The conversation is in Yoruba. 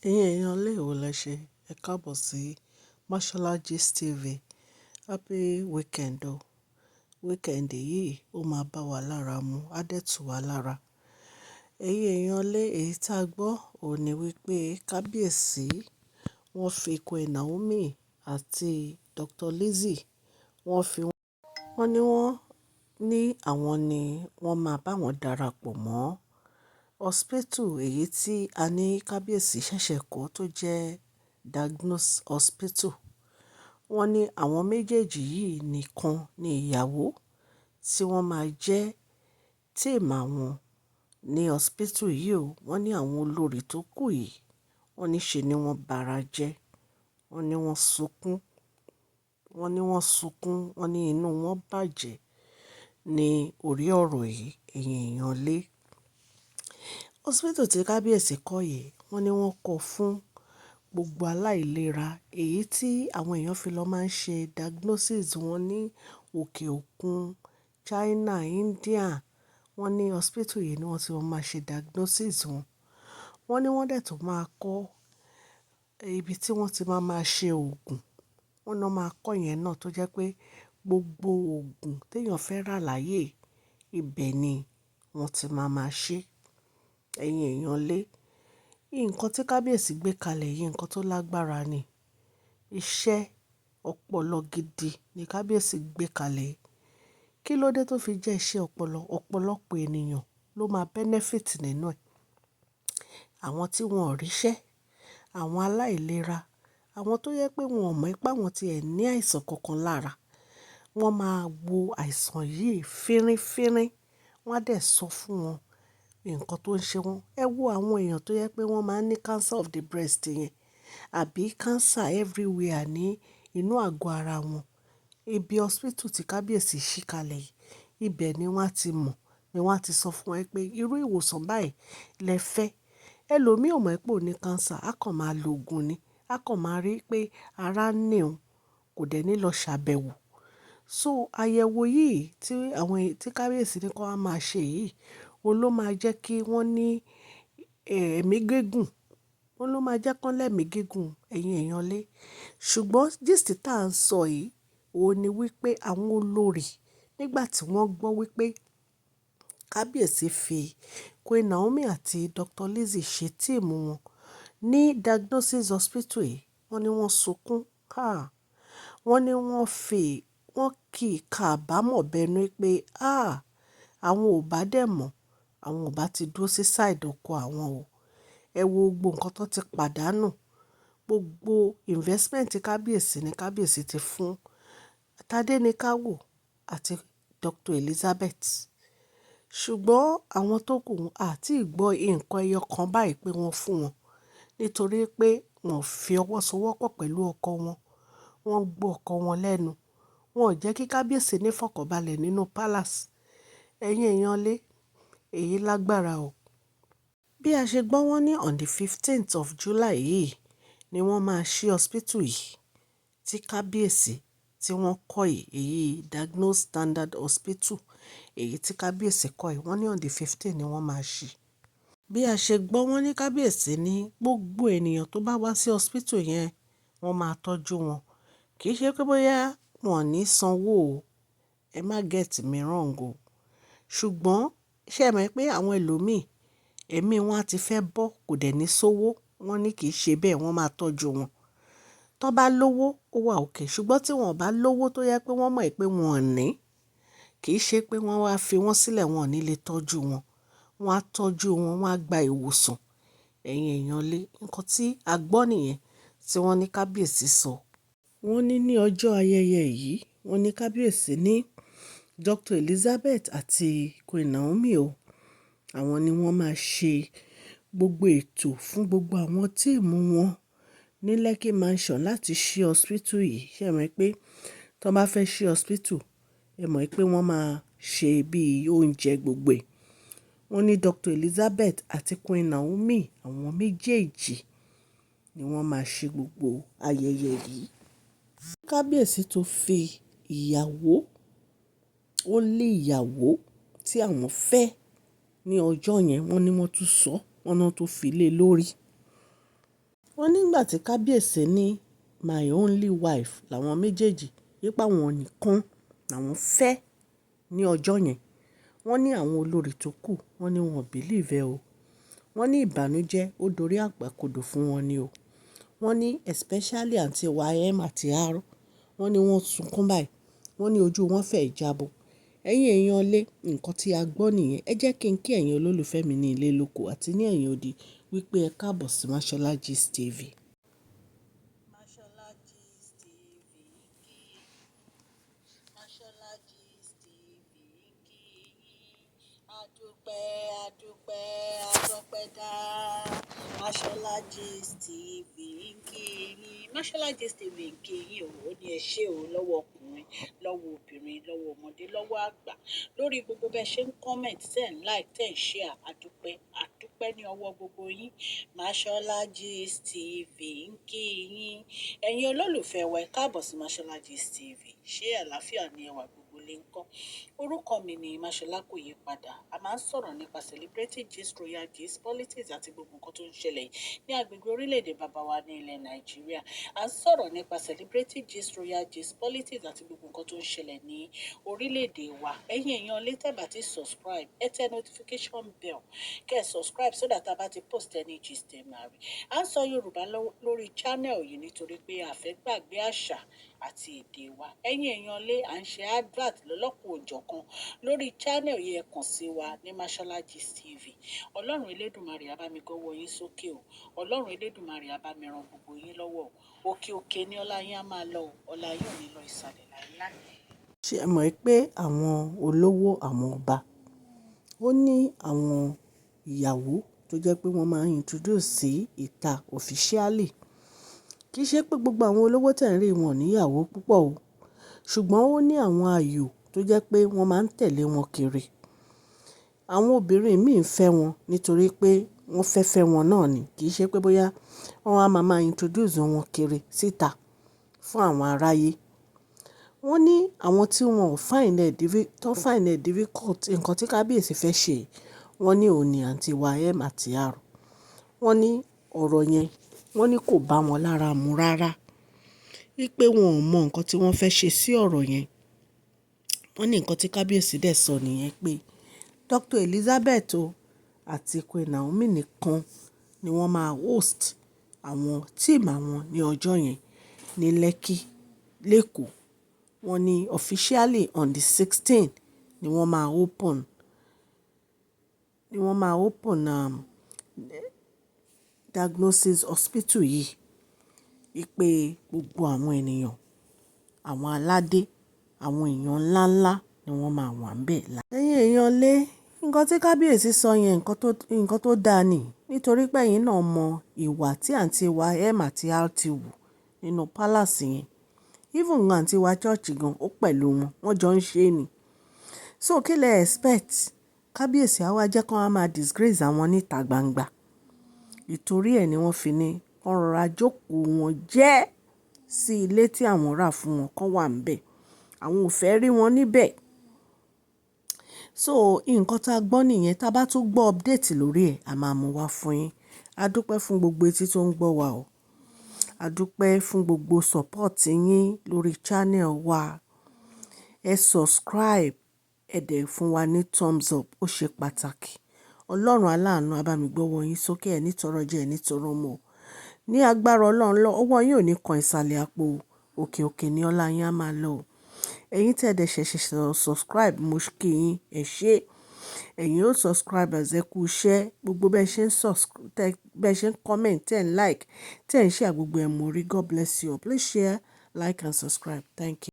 Ẹ̀yin èèyàn ilé, èwo lẹ ṣe. Ẹ káàbọ̀ sí Mashola Gist TV. Happy weekend o. Weekend yìí ó máa bá wa lára mu, á dẹ̀ tù wá lára. Ẹ̀yin èèyàn ilé, èyí tá a gbọ́ òun ní wípé kábíyèsí wọ́n fi Queen Naomi àti Dr. Lizzie, wọ́n fi wọ́n ní wọ́n ní àwọn ni wọ́n máa bá wọn darapọ̀ mọ́ hospital èyí tí a ní kábíyèsí ṣẹ̀ṣẹ̀ kọ́ tó jẹ́ Diagnosis Hospital. Wọ́n ní àwọn méjèèjì yìí nìkan ní ìyàwó tí wọ́n máa jẹ́ team àwọn ní hospital yìí o. Wọ́n ní àwọn olórí tó kù yìí, wọ́n ní ṣe ni wọ́n bara jẹ́. Wọ́n ní wọ́n sunkún. Wọ́n ní wọ́n sunkún. Wọ́n ní inú wọn bàjẹ́ ní orí ọ̀rọ̀ yìí. Ẹ̀yin èèyàn lé. Hospital tí kábíyèsí kọ́ yìí, wọ́n ní wọ́n kọ́ fún gbogbo aláìlera, èyí tí àwọn èèyàn fi lọ máa ń ṣe diagnosis wọn ní òkè òkun, China, India. Wọ́n ní hospital yìí ni wọ́n ti máa ṣe diagnosis wọn. Wọ́n ní wọ́n dẹ̀ tún máa kọ́ ibi tí wọ́n ti máa máa ṣe òògùn. Wọ́n náà máa kọ́ ìyẹn náà tó jẹ́ pé gbogbo òògùn tí èèyàn fẹ́ rà láyé, ibẹ̀ ni wọ́n ti máa máa ṣe. Ẹ̀yin èèyàn lé. Nǹkan tí kábíyèsí gbé kalẹ̀ yìí, nǹkan tó lágbára ni. Iṣẹ́ ọpọlọ gidi ni kábíyèsí gbé kalẹ̀. Kí ló dé tó fi jẹ́ iṣẹ́ ọpọlọ? Ọ̀pọ̀lọpọ̀ ènìyàn ló máa benefit nínú ẹ̀. Àwọn tí wọ́n ò ríṣẹ́, àwọn aláìlera, àwọn tó jẹ pé wọn ò mọ̀ pé àwọn tí ẹ ní àìsàn kankan lára. Wọ́n máa wo àìsàn yìí fínnífínní, wọ́n á dẹ̀ sọ fún wọn nǹkan tó ń ṣe wọ́n. Ẹ wo àwọn èèyàn tó jẹ pé wọ́n máa ń ní cancer of the breast yẹn àbí cancer everywhere ní inú àgọ́ ara wọn. Ibi hospital tí kábíyèsí ṣí kalẹ̀ yìí, ibẹ̀ ni wọ́n á ti mọ̀, ni wọ́n á ti sọ fún ẹ pé irú ìwòsàn báyìí lẹ fẹ́. Ẹlòmíì ò mọ̀ pé ó ní cancer, a kàn máa lo òògùn ni, a kàn máa rí pé ara ń ní òun, kò dẹ̀ ní lọ ṣàbẹ̀wò. So àyẹ̀wò yìí tí àwọn tí kábíyèsí ní kí wọ́n máa ṣe yìí, òun ló máa jẹ́ kí wọ́n ní ẹ̀mí gígùn. Òun ló máa jẹ́ kí wọ́n lẹ́mí gígùn, ẹ̀yin èèyàn lé. Ṣùgbọ́n gist tí à ń sọ yìí, òun ni wípé àwọn olórí nígbà tí wọ́n gbọ́ wípé kábíyèsí fi Queen Naomi àti Dr. Lizzie ṣe team wọn ní Diagnosis Hospital yìí, wọ́n ní wọ́n sunkún. Ah! Wọ́n ní wọ́n fi, wọ́n kì í àbámọ̀ bẹnu pé, ah! Àwọn ò bá dẹ̀ mọ̀, àwọn ò bá ti dúró sí side ọkọ àwọn o. Ẹ wo gbogbo nǹkan tó ti pàdánù. Gbogbo investment kábíyèsí ní kábíyèsí ti fún Tadenikawo àti Dr. Elizabeth. Ṣùgbọ́n àwọn tó kù a tí gbọ́ nǹkan ẹyọ kan báyìí pé wọ́n fún wọn. Nítorí pé wọ́n fi ọwọ́ sowọ́pọ̀ pẹ̀lú ọkọ wọn. Wọ́n gbọ́ ọkọ wọn lẹ́nu. Wọn ò jẹ́ kí kábíyèsí ní ìfọ̀kànbalẹ̀ nínú palace. Ẹ̀yin èèyàn lé, èyí lágbára o. Bí a ṣe gbọ́, wọ́n ní on the 15th of July yìí ni wọ́n máa ṣí hospital yìí tí kábíyèsí tí wọ́n kọ́ yìí, èyí Diagnosed Standard Hospital èyí tí kábíyèsí kọ́ yìí, wọ́n ní on the 15 ni wọ́n máa ṣí. Bí a ṣe gbọ́, wọ́n ní kábíyèsí ní gbogbo ènìyàn tó bá wá sí hospital yẹn, wọ́n máa tọ́jú wọn. Kì í ṣe pé bóyá wọ́n ò ní sanwó o. Ẹ má get me wrong o. Ṣùgbọ́n ṣé ẹ mọ̀ pé àwọn ẹlòmíì, ẹ̀mí wọn á ti fẹ́ bọ́, kò dẹ̀ ní sówó. Wọ́n ní kì í ṣe bẹ́ẹ̀, wọ́n máa tọ́jú wọn. Tó bá lówó, ó wà okay. Ṣùgbọ́n tí wọ́n ò bá lówó tó jẹ pé wọ́n mọ̀ pé wọ́n ò ní, kì í ṣe pé wọ́n wá fi wọ́n sílẹ̀, wọ́n ò ní lè tọ́jú wọn. Wọ́n á tọ́jú wọn, wọ́n á gba ìwòsàn. Ẹ̀yin èèyàn lé, nǹkan tí a gbọ́ nìyẹn tí wọ́n ní kábíyèsí sọ. Wọ́n ní ní ọjọ́ ayẹyẹ yìí, wọ́n ní kábíyèsí ní Dr. Elizabeth àti Queen Naomi o. Àwọn ni wọ́n máa ṣe gbogbo ètò fún gbogbo àwọn team wọn ní Lekki Mansion láti ṣí hospital yìí. Ṣé ẹ mọ̀ pé tí wọ́n bá fẹ́ ṣí hospital, ẹ mọ̀ pé wọ́n máa ṣe bí oúnjẹ gbogbo ẹ̀. Wọ́n ní Dr. Elizabeth àti Queen Naomi, àwọn méjèèjì ni wọ́n máa ṣe gbogbo ayẹyẹ yìí. Kábíyèsí tó fi ìyàwó, ó lé ìyàwó tí àwọn fẹ́ ní ọjọ́ yẹn, wọ́n ní wọ́n tún sọ, wọ́n náà tó fi lé lórí. Wọ́n nígbà tí kábíyèsí ní my only wife làwọn méjèèjì, wípé àwọn nìkan làwọn fẹ́ ní ọjọ́ yẹn. Wọ́n ní àwọn olórí tó kù, wọ́n ní wọn ò believe ẹ o. Wọ́n ní ìbànújẹ́ ó dorí àgbàkodò fún wọn ni o. Wọ́n ní especially àǹtí wa M àti R, wọ́n ní wọ́n sunkún báyìí. Wọ́n ní ojú wọn fẹ́ jábọ́. Ẹ̀yin èèyàn lé, nǹkan tí a gbọ́ nìyẹn. Ẹ jẹ́ kí n kí ẹ̀yin olólùfẹ́ mi ní ilé lóko àti ní ẹ̀yìn odi wípé ẹ káàbọ̀ sí Mashola Gist TV. Mashola Gist TV ń kí yín. Mashola Gist TV ń kí yín. Adúpẹ́, adúpẹ́, adúpẹ́ dá. Mashola Gist TV ń kí yín. Mashola Gist TV ń kí yín o. Ó ní ẹ ṣé o lọ́wọ́ ọkùnrin, lọ́wọ́ obìnrin, lọ́wọ́ ọmọdé, lọ́wọ́ àgbà. Lórí gbogbo bẹ́ẹ̀ ṣe ń comment, tẹ́ ń like, tẹ́ ń share. Adúpẹ́, adúpẹ́ ní ọwọ́ gbogbo yín. Mashola Gist TV ń kí yín. Ẹ̀yin olólùfẹ́ wa, ẹ káàbọ̀ sí Mashola Gist TV. Ṣé àlàáfíà ni ẹwà gbogbo lè ń kọ́? Orúkọ mi ni Mashola, kò yí padà. A máa ń sọ̀rọ̀ nípa celebrity gist, royal gist, politics àti gbogbo nǹkan tó ń ṣẹlẹ̀ ní agbègbè orílẹ̀-èdè bàbá wa ní ilẹ̀ Nàìjíríà. A ń sọ̀rọ̀ nípa celebrity gist, royal gist, politics àti gbogbo nǹkan tó ń ṣẹlẹ̀ ní orílẹ̀-èdè wa. Ẹ̀yin èèyàn lè tẹ́ bá ti subscribe, ẹ tẹ notification bell, kẹ́ ẹ subscribe so that a bá ti post any gist, ẹ máa rí. À ń sọ Yorùbá lórí channel yìí nítorí pé a fẹ́ gbàgbé àṣà àti èdè wa. Ẹ̀yin èèyàn lé, à ń ṣe advert lọ́lọ́kan òjọ̀kan lórí channel yìí. Ẹ kàn sí wa ní Mashola Gist TV. Ọlọ́run Elédùmarè á bá mi gọ́wọ́ yín sókè o. Ọlọ́run Elédùmarè á bá mi ran gbogbo yín lọ́wọ́ o. Òkè òkè ní ọlá yín á máa lọ o. Ọlá yín ò ní lọ ìsàlẹ̀ láíláí. Ṣé ẹ mọ̀ pé àwọn olówó, àwọn ọba, ó ní àwọn ìyàwó tó jẹ́ pé wọ́n máa ń introduce sí ìta officially. Kì í ṣe pé gbogbo àwọn olówó tẹ̀ ń rí wọn ò ní ìyàwó púpọ̀ o. Ṣùgbọ́n ó ní àwọn ààyò tó jẹ́ pé wọ́n máa ń tẹ̀lé wọn kiri. Àwọn obìnrin mìí ń fẹ́ wọn nítorí pé wọ́n fẹ́ fẹ́ wọn náà ni. Kì í ṣe pé bóyá wọ́n á máa introduce wọn kiri síta fún àwọn aráyé. Wọ́n ní àwọn tí wọ́n ò find it tó find it difficult nǹkan tí kábíyèsí fẹ́ ṣe, wọ́n ní òun ní àǹtí wa M àti R. Wọ́n ní ọ̀rọ̀ yẹn, wọ́n ní kò bá wọn lára mu rárá. Wípé wọn ò mọ nǹkan tí wọ́n fẹ́ ṣe sí ọ̀rọ̀ yẹn. Wọ́n ní nǹkan tí kábíyèsí dẹ̀ sọ nìyẹn pé Dr. Elizabeth o àti Queen Naomi nìkan ni wọ́n máa host àwọn team àwọn ní ọjọ́ yẹn ní Lekki, l'Ékòó. Wọ́n ní officially on the 16 ni wọ́n máa open, ni wọ́n máa open diagnosis hospital yìí. Wípé gbogbo àwọn ènìyàn, àwọn aládé, àwọn èèyàn ńlá ńlá ni wọ́n máa wà níbẹ̀. Ẹ̀yin èèyàn lé, nǹkan tí kábíyèsí sọ yẹn, nǹkan tó dáa ni. Nítorí pé ẹ̀yin náà mọ ìwà tí àǹtí wa M àti R ti wù nínú palace yẹn. Even gan àǹtí wa church gan, ó pẹ̀lú wọn, wọ́n jọ ń ṣe ni. So kí lẹ expect? Kábíyèsí á wá jẹ́ kí wọ́n máa disgrace àwọn níta gbangba. Ìtorí ẹ ni wọ́n fi ní kí wọ́n rọra jókòó wọn jẹ́ sí ilé tí àwọn rà fún wọn kó wà níbẹ̀. Àwọn ò fẹ́ rí wọn níbẹ̀. So nǹkan tá a gbọ́ nìyẹn. Tá bá tún gbọ́ update lórí ẹ̀, a máa mú wá fún yín. A dúpẹ́ fún gbogbo etí tó ń gbọ́ wa o. A dúpẹ́ fún gbogbo support yín lórí channel wa. Ẹ subscribe, ẹ dẹ̀ fún wa ní thumbs up, ó ṣe pàtàkì. Ọlọ́run aláàánú á bá mi gbọ́wọ́ yín sókè, ẹ ní tọrọ jẹ, ẹ ní tọrọ mu. Ní agbára Ọlọ́run, ọwọ́ yín ò ní kan ìsàlẹ̀ àpò. Òkè òkè ní ọlá yín á máa lọ. Ẹ̀yin tí ẹ dẹ̀ ṣẹ̀ṣẹ̀ subscribe, mo kí yín, ẹ ṣé. Ẹ̀yin ó subscribers, ẹ kú iṣẹ́. Gbogbo bẹ́ẹ̀ ṣe ń subscribe, bẹ́ẹ̀ ṣe ń comment, tẹ́ ń like, tẹ́ ń share, gbogbo ẹ̀ mo rí. God bless you. Please share, like and subscribe. Thank you.